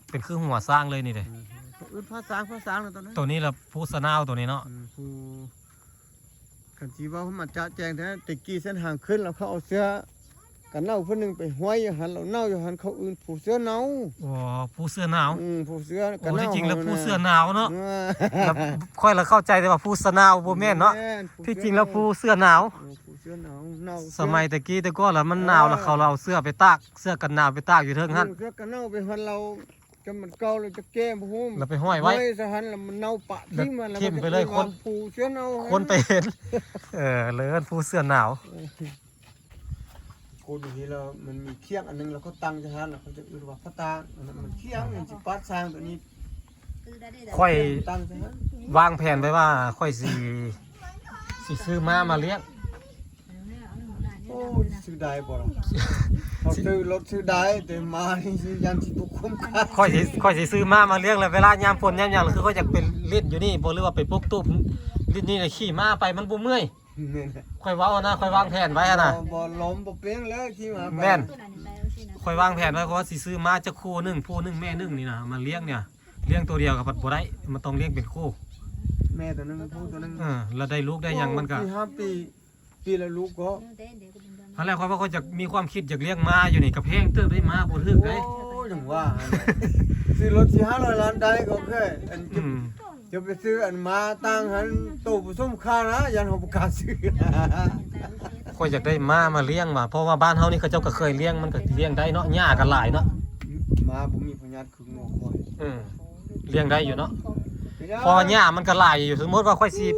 ໆ ເປັນຄືຫົວຊ້າງເລີຍນີ້ເດ້ ເອີ ເຂົາອື່ນຜາຊ້າງ ຜາຊ້າງນະ ໂຕນີ້ລະພູສະໜາວ ໂຕນີ້ເນາະ ອືມ ພູ ຄັນຊິເວົ້າໃຫ້ມັນຈະແຈ້ງແທ້ ແຕ່ກີ້ເສັ້ນທາງຂຶ້ນແລ້ວ ເຂົາເອົາເສື້ອກັນໜາວຜູ້ໜຶ່ງໄປຫ້ອຍຢູ່ຫັ້ນ ແລ້ວໜາວຢູ່ຫັ້ນ ເຂົາອື່ນພູເສື້ອໜາວ ອໍ ພູເສື້ອໜາວ ອືມ ພູເສື້ອກັນໜາວ ໂອ້ ທີ່ຈິງແລ້ວພູເສື້ອໜາວເນາະ ເອີ ຂ້ອຍລະເຂົ້າໃຈແຕ່ວ່າພູສະໜາວ ບໍ່ແມ່ນເນາະ ແມ່ນ ທີ່ຈິງແລ້ວພູເສື້ອໜາວ ເອີ ພູເສື້ອໜາວ ໜາວ ສະໄໝແຕ່ກີ້ແຕ່ກ່ອນລະມັນໜາວ ເອີ ລະເຂົາເອົາເສື້ອໄປຕາກ ເສື້ອກັນໜາວໄປຕາກຢູ່ເທິງຫັ້ນ ເອີ ເສື້ອກັນໜາວໄປຫັ້ນ ແລ້ວ ຈົນມັນເກົ່າແລ້ວຈະແກ້ບໍ່ຮູ້ ແລ້ວໄປຫ້ອຍໄວ້ ຫ້ອຍຊະຫັ້ນ ແລ້ວມັນເນົ່າປະຖິ້ມຫັ້ນ ແລ້ວມັນຈະເປັນວ່າພູເສື້ອໜາວ ຄົນໄປເຫັນ ເອີ ເລີຍເອີ້ນພູເສື້ອໜາວ ເອີ ໂກນຢູ່ນີ້ແລ້ວມັນມີຄຽງອັນໜຶ່ງ ແລ້ວເຂົາຕັ້ງຊະຫັ້ນ ແລ້ວເຂົາຈະເອີ້ນວ່າພະຕາງ ອັນນັ້ນມັນຄຽງ ມັນຊິປາດຊ້າງໂຕນີ້ ຂ້ອຍ ຕັ້ງຊະຫັ້ນ ວາງແຜນໄວ້ວ່າຂ້ອຍຊິ ຊິຊື້ມ້າມາລ້ຽງ ໂອ້ຍ ຊື້ໄດ້ບໍ່ລະ ເຮົາຊື້ລົດຊື້ໄດ້ ແຕ່ມ້ານີ້ຢ້ານຊິບໍ່ຄຸ້ມຄ່າ ຂ້ອຍຊິ ຂ້ອຍຊິຊື້ມ້າມາລ້ຽງ ແລ້ວເວລາຍາມຝົນຍາມຫຍັງ ຄືຂ້ອຍຢາກໄປຫຼິ້ນຢູ່ນີ້ບໍ່ ຫຼືວ່າໄປປົກຕູບຫຼິ້ນນີ້ ແລ້ວຂີ່ມ້າໄປມັນບໍ່ເມື່ອຍ ແມ່ນ ຂ້ອຍເວົ້ານະ ຂ້ອຍວາງແຜນໄວ້ຫັ້ນນະ ບໍ່ ບໍ່ລົ້ມບໍ່ເປັນແລ້ວຂີ່ມ້າໄປ ແມ່ນ ຂ້ອຍວາງແຜນໄວ້ ຂ້ອຍວ່າຊິຊື້ມ້າຈັກຄູ່ໜຶ່ງ ຜູ້ໜຶ່ງແມ່ໜຶ່ງນີ້ນະ ມາລ້ຽງນີ້ ລ້ຽງໂຕດຽວກໍພັດບໍ່ໄດ້ ມັນຕ້ອງລ້ຽງເປັນຄູ່ ແມ່ໂຕໜຶ່ງ ຜູ້ໂຕໜຶ່ງ ເອີ ແລ້ວໄດ້ລູກໄດ້ຫຍັງມັນກໍ ໂອ້ ສີ່ຫ້າປີ ປີລະລູກກໍ ຫັ້ນແຫຼະ ຂ້ອຍວ່າຂ້ອຍຈະມີຄວາມຄິດຢາກລ້ຽງມ້າຢູ່ນີ້ ກໍແພງເຕີບໄດ໋ ມ້າບໍ່ຖືກໄດ໋ ໂອ້ ຈັ່ງວ່າ ຊື້ລົດສີ່ຫ້າຮ້ອຍລ້ານໄດ້ກໍເຄີຍ ອັນ ອືມ ຈະໄປຊື້ອັນມ້າຕ່າງຫັ້ນ ໂຕບໍ່ສົມຄ່ານະ ຢ້ານເຮົາບໍ່ກ້າຊື້ ຂ້ອຍຢາກໄດ້ມ້າມາລ້ຽງວ່າ ເພາະວ່າບ້ານເຮົານີ້ເຂົາເຈົ້າກໍເຄີຍລ້ຽງ ມັນກໍລ້ຽງໄດ້ເນາະ ຫຍ້າກໍຫຼາຍເນາະ ມ້າບໍ່ມີພະຍາດ ງົວຄວາຍ ເອີ ລ້ຽງໄດ້ຢູ່ເນາະ ເພາະວ່າຫຍ້າມັນກໍຫຼາຍຢູ່ ສົມມຸດວ່າຂ້ອຍຊິ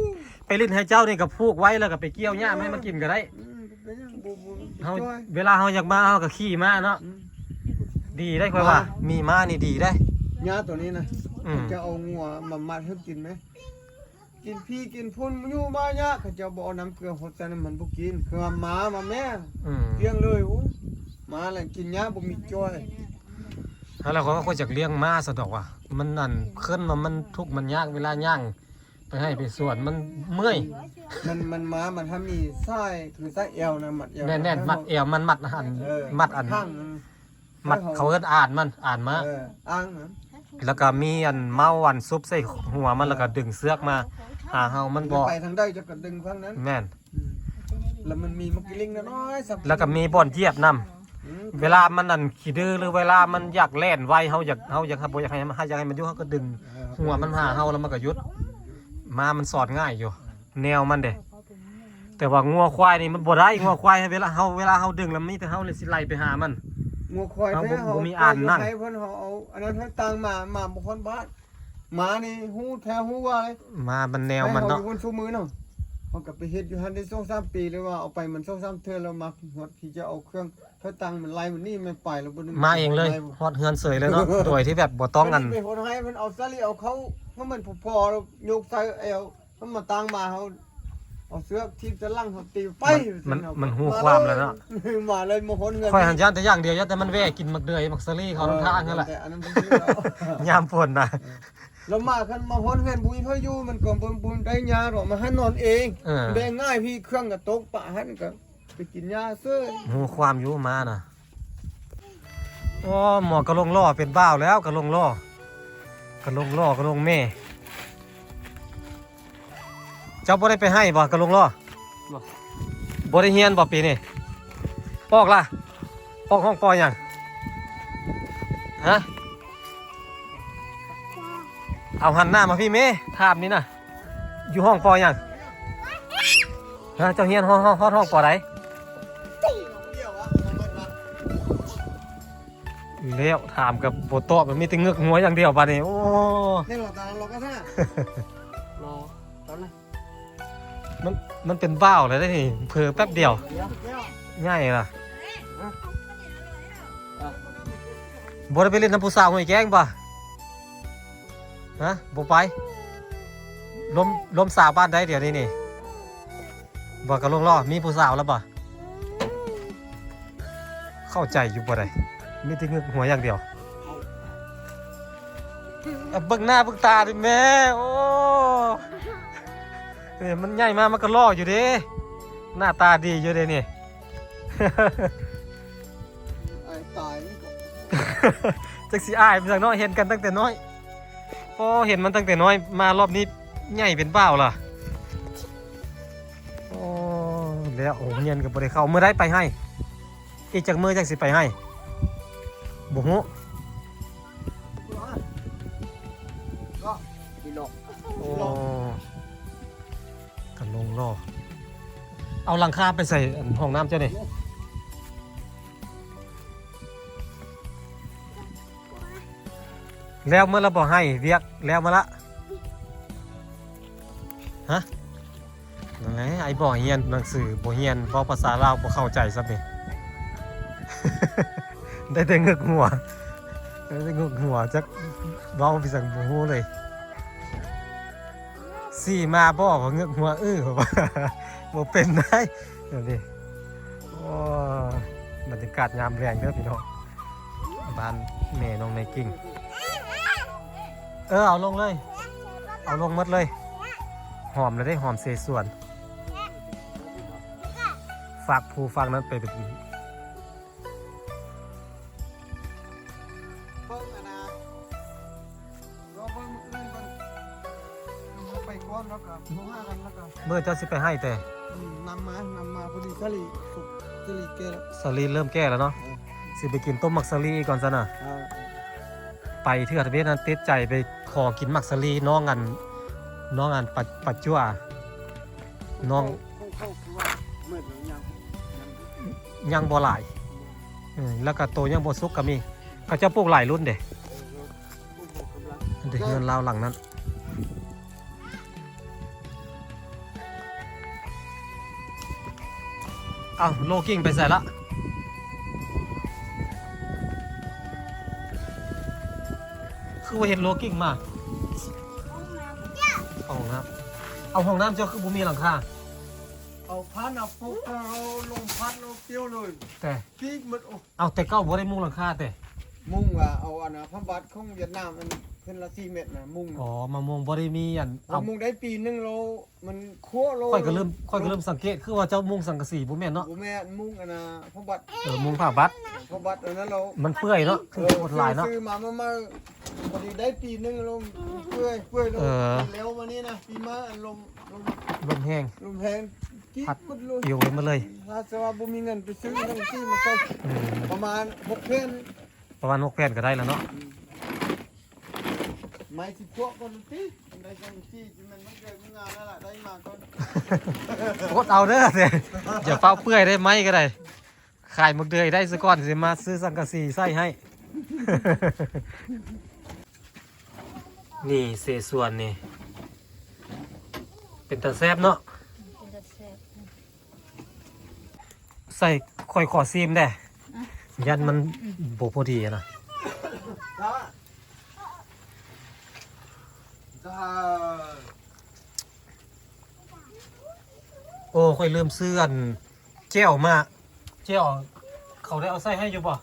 ໄປຫຼິ້ນໃຫ້ເຈົ້ານີ້ ກໍຜູກໄວ້ ແລ້ວກໍໄປກ່ຽວຫຍ້າມາໃຫ້ມັນກິນກໍໄດ້ ອືມ ເຮົາ ເວລາເຮົາຢາກມາ ເຮົາກໍຂີ່ມາເນາະ ອືມ ດີໄດ໋ ຂ້ອຍວ່າ ມ້າ ມີມ້ານີ້ດີໄດ໋ ຫຍ້າໂຕນີ້ນະ ອືມ ຈະເອົາງົວມາມັດໃຫ້ກິນໄໝ? ກິນພີ້ກິນພຸ້ນ ຢູ່ມາຍາກ ເຂົາເຈົ້າບໍ່ເອົານ້ຳເກືອຫົດໃສ່ນຳ ມັນບໍ່ກິນ ຄືວ່າໝາ ໝາແມ່ ອືມ ລ້ຽງເລີຍ ໂອ້ ໝາແລ້ວກິນຫຍ້າບໍ່ມີຈ້ອຍ ຫັ້ນແຫຼະ ຂ້ອຍວ່າຂ້ອຍຢາກລ້ຽງມ້າຊະດອກວ່າ ມັນອັນ ເຄີຍວ່າມັນທຸກມັນຍາກ ເວລາຍ່າງໄປໄຮ່ໄປສວນມັນເມື່ອຍ ມັນ ມັນມ້າ ມັນຖ້າມີສາຍ ຄືສາຍແອວນະ ມັດແອວ ແມ່ນໆ ມັດແອວ ມັນມັດອັນ ເອີ ມັດອັນ ຂ້າງ ມັດ ເຂົາເອີ້ນອ່ານມັນ ອ່ານມ້າ ເອີ ອ່າງນະ ແລ້ວກໍມີອັນເມົ້າອັນຊຸບໃສ່ຫົວມັນ ແລ້ວກໍດຶງເຊືອກມາຫາເຮົາ ມັນບໍ່ ໄປທາງໃດເຈົ້າກໍດຶງທາງນັ້ນ ແມ່ນ ອືມ ແລ້ວມັນມີໝາກກິລິງນ້ອຍໆ ແລ້ວກໍມີບ່ອນຢຽບນຳ ອືມ ເວລາມັນອັນຂີ້ດື້ ຫຼືເວລາມັນຢາກແລ່ນໄວ ເຮົາຢາກ ເຮົາຢາກ ບໍ່ຢາກໃຫ້ ຢາກໃຫ້ມັນຢູ່ ເຮົາກໍດຶງ ເອີ ຫົວມັນມາຫາເຮົາ ແລ້ວມັນກໍຢຸດ ມ້າມັນສອນງ່າຍຢູ່ ແນວມັນເດ້ ແຕ່ວ່າງົວຄວາຍນີ້ມັນບໍ່ໄດ້ ງົວຄວາຍເວລາເຮົາ ເວລາເຮົາດຶງແລ້ວມີແຕ່ເຮົາແຫຼະຊິໄລ່ໄປຫາມັນ ງົວຄວາຍແທ້ ເຮົາບໍ່ ເຮົາບໍ່ມີອ່ານນັ່ງ ໃຫ້ເພິ່ນ ເຮົາເອົາອັນນັ້ນໃຫ້ຕ່າງມາ ມາບໍ່ຄອນບາດ ໝານີ້ຮູ້ແທ້ຮູ້ວ່າເລີຍ ໝາມັນແນວມັນເນາະ ໃຫ້ເຮົາຢູ່ພຸ້ນຊຸມື້ເນາະ ເຮົາກໍໄປເຮັດຢູ່ຫັ້ນໄດ້ສອງສາມປີ ຫຼືວ່າເອົາໄປມັນສອງສາມເທື່ອ ແລ້ວມາຮອດທີ່ຈະເອົາເຄື່ອງ ຖ້າຕັ້ງມັນໄລ່ມັນນີ້ ມັນໄປແລ້ວບໍ່ ມາເອງເລີຍ ຮອດເຮືອນເສີຍເລີຍເນາະ ໂດຍທີ່ແບບບໍ່ຕ້ອງອັນ ໄປຫົດໃຫ້ເພິ່ນເອົາສາລີ ເອົາເຂົ້າໃຫ້ມັນພໍໆ ຍົກໃສ່ແອວ ມັນມາຕັ້ງມາ ເຮົາເອົາເຊືອກຖີບໃສ່ຫຼັງ ເຮົາຕີໄປ ມັນ ມັນ ມັນຮູ້ຄວາມແລ້ວເນາະ ມາເລີຍ ມາຮອດເຮືອນ ຂ້ອຍຫັ້ນຢ້ານແຕ່ຢ່າງດຽວ ຢ້ານແຕ່ມັນແວ່ກິນໝາກເດືອຍ ໝາກສາລີເຂົານຳທາງຫັ້ນແຫຼະ ເອີ ຢ້ານແຕ່ອັນນັ້ນ ຍາມຝົນນະ ເອີ ແລ້ວມາຄັນມາຮອດເຮືອນ ບໍ່ມີໃຜຢູ່ ມັນກໍບໍ່ ບໍ່ໄດ້ຫຍ້າດອກ ມາຫັ້ນນອນເອງ ເອີ ແບງງ່າຍ ພີ້ເຄື່ອງກໍຕົກປະຫັ້ນກໍ ໄປກິນຫຍ້າເສີຍ ຮູ້ຄວາມຢູ່ໝານະ ໂອ້ ໝໍກະຫຼົງຫຼໍ່ເປັນບ່າວແລ້ວ ກະຫຼົງຫຼໍ່ ກະຫຼົງຫຼໍ່ ກະຫຼົງແມ່ ເຈົ້າບໍ່ໄດ້ໄປໄຮ່ບໍ່ ກະຫຼົງຫຼໍ່? ບໍ່ ບໍ່ໄດ້ຮຽນບໍ່ປີນີ້? ອອກລະ ອອກຫ້ອງ ປໍ ຫຍັງ? ຮະ? ເອົາ ຫັນໜ້າມາພີ້ແມ່ ຖາມນີ້ນະ ຢູ່ຫ້ອງ ປໍ ຫຍັງ? ຮະ? ເຈົ້າຮຽນຮອດ ຮອດ ຮອດຫ້ອງ ປໍ ໃດ? ແລ້ວຖາມກໍບໍ່ຕອບ ມີແຕ່ເງືອກຫົວຢ່າງດຽວບາດນີ້ ໂອ້ ມັນ ມັນເປັນບ່າວແລ້ວເດ້ນີ້ ເຜີແປັບດຽວ ໃຫຍ່ລະ ບໍ່ໄດ້ໄປຫຼິ້ນນຳຜູ້ສາວຫ້ວຍແກ້ງບໍ່? ຮະ ບໍ່ໄປ ລົມ ລົມສາວປານໃດດຽວນີ້ນີ້? ບໍ່ ກະຫຼົງຫຼໍ່ ມີຜູ້ສາວແລ້ວບໍ່? ເຂົ້າໃຈຢູ່ບໍ່ໄດ້ ມີແຕ່ງຶກຫົວຢ່າງດຽວ. ເອົາເບິ່ງໜ້າເບິ່ງຕາດິແມ່. ໂອ້ ນີ້ມັນໃຫຍ່ມາມັນກໍຫຼໍ່ຢູ່ເດ້ ໜ້າຕາດີຢູ່ເດ້ນີ້. ອາຍຕາຍມັນກໍ ຈັກຊິອາຍມັນຫຍັງເນາະ ເຫັນກັນຕັ້ງແຕ່ນ້ອຍ. ໂອ້ ເຫັນມັນຕັ້ງແຕ່ນ້ອຍ ມາລອບນີ້ໃຫຍ່ເປັນບ່າວລະ. ໂອ້ ແລ້ວໂຮງຮຽນກໍບໍ່ໄດ້ເຂົ້າ. ມື້ໃດໄປໄຮ່? ອີກຈັກມື້ຈັ່ງຊິໄປໄຮ່? ບໍ່ຮູ້. ໂອ້ ກະລົງລໍ. ເອົາຫຼັງຄາໄປໃສ່ ອັນ ຫ້ອງນ້ຳເຈົ້ານີ້. ແລ້ວເມື່ອລະບໍ່ໃຫ້ວຽກ ແລ້ວມາລະ. ຮະ? ນັ້ນແຫຼະ ໄອ້ບໍ່ຮຽນໜັງສື ບໍ່ຮຽນ ເວົ້າພາສາລາວບໍ່ເຂົ້າໃຈຊ້ຳນີ້. ໄດ້ແຕ່ງຶກຫົວ ໄດ້ແຕ່ງຶກຫົວ ຈັກເວົ້າໄປສັງບໍ່ຮູ້ເລີຍ. ຊີ້ມາບໍ່ ເງືອກຫົວ ເອີ ບໍ່ເປັນໄດ໋ ແບບນີ້. ໂອ້ຍ ບັນຍາກາດຍາມແລງເດີພີ່ນ້ອງ ບ້ານແມ່ນ້ອງໄນກິ່ງ. ເອີ ເອົາລົງເລີຍ ເອົາລົງໝົດເລີຍ. ຫອມແລ້ວເດ້ ຫອມເສສວນ. ຝາກຜູ້ຝາກນັ້ນໄປ ໄປກິນ. ເບິ່ງອັນນ່າ ລໍເບິ່ງມື້ອື່ນເບິ່ງ ໄປກ່ອນແລ້ວກໍໂທຫາກັນແລ້ວກໍ ເມື່ອເຈົ້າຊິໄປໃຫ້ແຕ່ ອືມ ນຳມາ ນຳມາ ພໍດີສາລີ ສາລີແກ່ແລ້ວ ສາລີເລີ່ມແກ່ແລ້ວເນາະ. ເອີ ຊິໄປກິນຕົ້ມໝາກສາລີອີກກ່ອນຊັ້ນນະ. ເອີ ໄປເທື່ອທະເບຍນັ້ນຕິດໃຈໄປຂໍກິນໝາກສາລີນ້ອງອັນ ນ້ອງອັນປາ ປາຈົວ ນ້ອງ ຂອງເຂົາຄືວ່າເໝິດແລ້ວຍັງ ຍັງບໍ່ຫຼາຍ. ເອີ ແລ້ວກໍໂຕຍັງບໍ່ສຸກກໍມີ ເຂົາເຈົ້າປູກຫຼາຍລຸ້ນເດ້. ເອີ ເຮືອນລາວຫຼັງນັ້ນ. ເອົ້າ ໂລກິ້ງໄປໃສລະ? ຄືວ່າເຫັນໂລກິ້ງມາ ເຂົ້າຫ້ອງນ້ຳ. ເອົາ ຫ້ອງນ້ຳເຈົ້າຄືບໍ່ມີຫຼັງຄາ? ເອົາ ພັນເອົາ ປຸກເອົາ ລົມພັດເອົາ ປິວເລີຍ ແຕ່ປີກໝົດ. ໂອ້ ເອົາ ແຕ່ເກົ່າບໍ່ໄດ້ມຸງຫຼັງຄາແຕ່? ມຸງວ່າເອົາອັນນ່າ ຜ້າບັດຂອງຫວຽດນາມ ອັນເພິ່ນລະສີ່ເມັດນະ ມຸງ. ອໍ ມາມຸງ ບໍ່ໄດ້ມີອັນ ເອົາ ມຸງໄດ້ປີໜຶ່ງແລ້ວ ມັນຂົວໂລ. ຂ້ອຍກໍເລີ່ມ ຂ້ອຍກໍເລີ່ມສັງເກດ ຄືວ່າເຈົ້າມຸງສັງກະສີບໍ່ແມ່ນເນາະ? ບໍ່ແມ່ນ ມຸງອັນນ່າ ຜ້າບັດ. ເອີ ມຸງຜ້າບັດ ຜ້າບັດອັນນັ້ນແລ້ວ ມັນເປື່ອຍເນາະ ຄື ເອີ ໂຄດຫຼາຍເນາະ. ຊື້ມາໃໝ່ໆ ພໍດີໄດ້ປີໜຶ່ງແລ້ວ ເປື່ອຍ ເປື່ອຍແລ້ວ. ເອີ ແລ້ວມານີ້ນະ ປີມາອັນລົມ ລົມ ລົມແຮງ ລົມແຮງ ກິນໝົດເລີຍ ພັດປິວໄປໝົດເລີຍ. ຖ້າຈະວ່າບໍ່ມີເງິນໄປຊື້ໜັງສືມາໃສ່ ອືມ ປະມານຫົກແຜ່ນ ປະມານຫົກແຜ່ນກໍໄດ້ແລ້ວເນາະ. ອືມ ໄມ້ສິບພວກກ່ອນຕິ ໄດ້ຈັງຊີ້ ຊິແມ່ນມັນເກີດມັນງາມແລ້ວລະ ໄດ້ມາກ່ອນ. ອົດເອົາເດີ ຢ່າຟ້າວເປື່ອຍເດ້ ໄມ້ກໍໄດ້ ຂາຍໝາກເດືອຍໄດ້ຊະກ່ອນ ຊິມາຊື້ສັງກະສີໃສ່ໃຫ້. ນີ້ເສສວນນີ້ ເປັນຕາແຊບເນາະ ເປັນຕາແຊບ. ໃສ່ ຂ້ອຍຂໍຊີມແດ່ ຢ້ານມັນ ອືມ ບໍ່ພໍດີນະ. ໂອ້ ຂ້ອຍລືມຊື້ອັນ ແຈ່ວມາ ແຈ່ວເຂົາໄດ້ເອົາໃສ່ໃຫ້ຢູ່ບໍ່?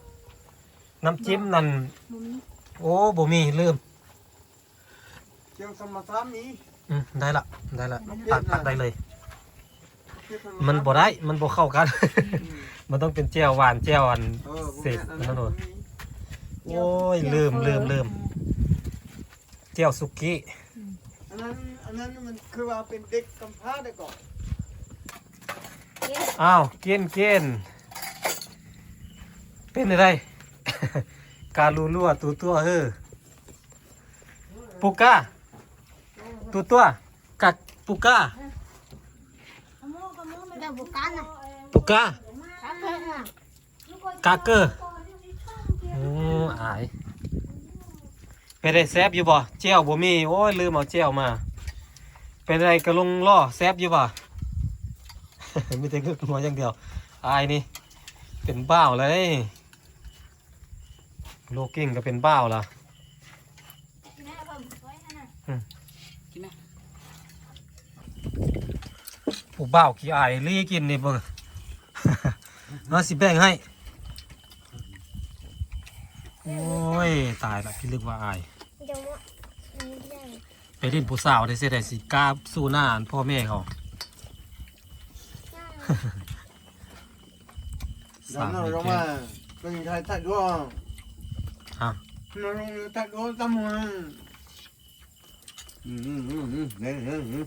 ນ້ຳຈິ້ມນັ້ນ ບໍ່ມີ ໂອ້ ບໍ່ມີ ລືມ. ແຈ່ວທຳມະຊາດມີ ອືມ ໄດ້ລະ ໄດ້ລະ ຕັກ ຕັກໄດ້ເລີຍ. ມັນບໍ່ໄດ້ ມັນບໍ່ເຂົ້າກັນ ອືມ ມັນຕ້ອງເປັນແຈ່ວຫວານ ແຈ່ວອັນ ເອີ ເສດ ບໍ່ແມ່ນອັນນັ້ນ ນັ້ນໂດ. ໂອ້ຍ ລືມ ລືມ ລືມ ແຈ່ວສຸກີ້. ອືມ ອັນນັ້ນ ອັນນັ້ນມັນຄືວ່າເປັນເດັກກຳພ້າໄດ້ກໍ. ອ້າວ ກິນ ກິນ ເປັນໃດ? ກາລູລົວຕູຕົວເຮີ ປູກາ ຕູຕົວ ກາ ປູກາ ເດີ ປູການະ ປູກາ ກາເກີ ໂອ້ ອາຍ. ເປັນໃດ ແຊບຢູ່ບໍ່? ແຈ່ວບໍ່ມີ ໂອ້ຍ ລືມເອົາແຈ່ວມາ. ເປັນໃດ ກະລົງລໍ້ ແຊບຢູ່ບໍ່? ມີແຕ່ງຶກຫົວຢ່າງດຽວ ອາຍນີ້ ເປັນບ່າວແລ້ວເດ້. ໂລກິ້ງກໍເປັນບ່າວລະ ອືມ ກິນໄໝ? ຜູ້ບ່າວຂີ້ອາຍລີ້ກິນນີ້ເບິ່ງ ເຮົາຊິແບ່ງໃຫ້. ເອີຍ ຕາຍລະ ພິລຶກວ່າອາຍ ເຈົ້າວ່າ ໄປຫຼິ້ນຜູ້ສາວໄດ້ເສຍໄດ້ຊິກ້າສູ້ໜ້າອັນພໍ່ແມ່ເຂົາ. ສາມ ເປັນໄທທັດດ້ວຍ ຮະ ມາລົງທັດດ້ວຍຕຳມວນ. ອືມ ອືມ ອືມ ອືມ ເອີ ເອີ ເອີ ອືມ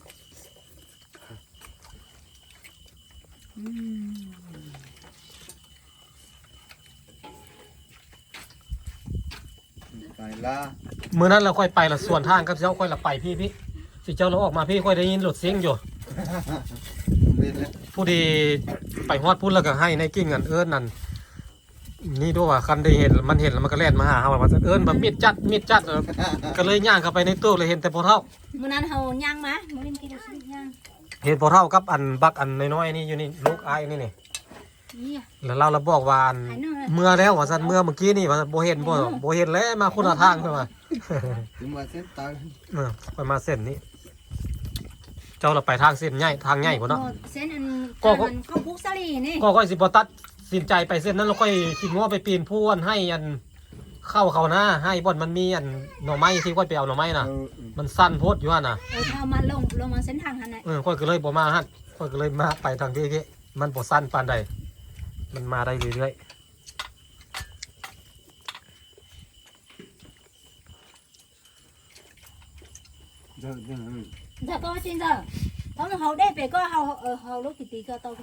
ໄປລະ ມື້ນັ້ນລະຂ້ອຍໄປລະສວນທາງກັບເຈົ້າ ຂ້ອຍລະໄປພີ້ ພີ້ ຊິເຈົ້າລະອອກມາພີ້ ຂ້ອຍໄດ້ຍິນລົດເສັງຢູ່ ແມ່ນແຫຼະ ຜູ້ດີໄປຮອດພຸ້ນລະກະໃຫ້ນາຍກິ່ງອັນເອີ້ນນັ້ນ ນີ້ດູວ່າ ຄັນໄດ້ເຫັນ ມັນເຫັນລະມັນກະແລ່ນມາຫາເຮົາວ່າຊັ້ນ ເອີ້ນວ່າມິດຈັດ ມິດຈັດ ກະເລີຍຍ່າງເຂົ້າໄປໃນຕູ້ ລະເຫັນແຕ່ພໍ່ເຖົ້າ. ມື້ນັ້ນເຮົາຍ່າງມາ ມື້ນັ້ນກິນເຮົາຊິຍ່າງ ເຫັນພໍ່ເຖົ້າກັບອັນບັກອັນນ້ອຍໆນີ້ຢູ່ນີ້ ລູກອ້າຍນີ້ນີ້ ນີ້ ລະລາວລະບອກວ່າອັນ ໄອ້ໜຶ່ງ ເມືອແລ້ວວ່າຊັ້ນ ເມືອມື້ກີ້ນີ້ວ່າ ບໍ່ເຫັນ ບໍ່ ໄອ້ໜຶ່ງ ບໍ່ເຫັນແລ້ວ ມາຄົນລະທາງເພິ່ນວ່າ ເປັນວ່າເສັ້ນທາງ ເອີ ຂ້ອຍມາເສັ້ນນີ້ ເຈົ້າລະໄປທາງເສັ້ນໃຫຍ່ ທາງໃຫຍ່ພຸ້ນເນາະ ເສັ້ນອັນ ກໍ ກໍ ອັນເຂົາປູກສາລີນີ້ ກໍຂ້ອຍຊິບໍ່ຕັດສິນໃຈໄປເສັ້ນນັ້ນ ລະຂ້ອຍຂີ່ງົວໄປປີນພູອັນໄຮ່ອັນ ເຂົ້າ ເຂົ້ານາ ໄຮ່ບ່ອນມັນມີອັນໜໍ່ໄມ້ ທີ່ຂ້ອຍໄປເອົາໜໍ່ໄມ້ນະ ເອີ ເອີ ມັນຊັນໂພດຢູ່ຫັ້ນນະ ເອີ ເຮົາມາລົງ ລົງມາເສັ້ນທາງຫັ້ນແຫຼະ ເອີ ຂ້ອຍກະເລີຍບໍ່ມາຫັ້ນ ຂ້ອຍກະເລີຍມາໄປທາງພີ້ ພີ້ ມັນບໍ່ຊັນປານໃດ ມັນມາໄດ້ເລື້ອຍໆ. ເດີ ເດີ ເດີ ເຮົາເດ້ໄປກໍເຮົາ ເອີ ເຮົາລົດກິຕິກະເຕົາ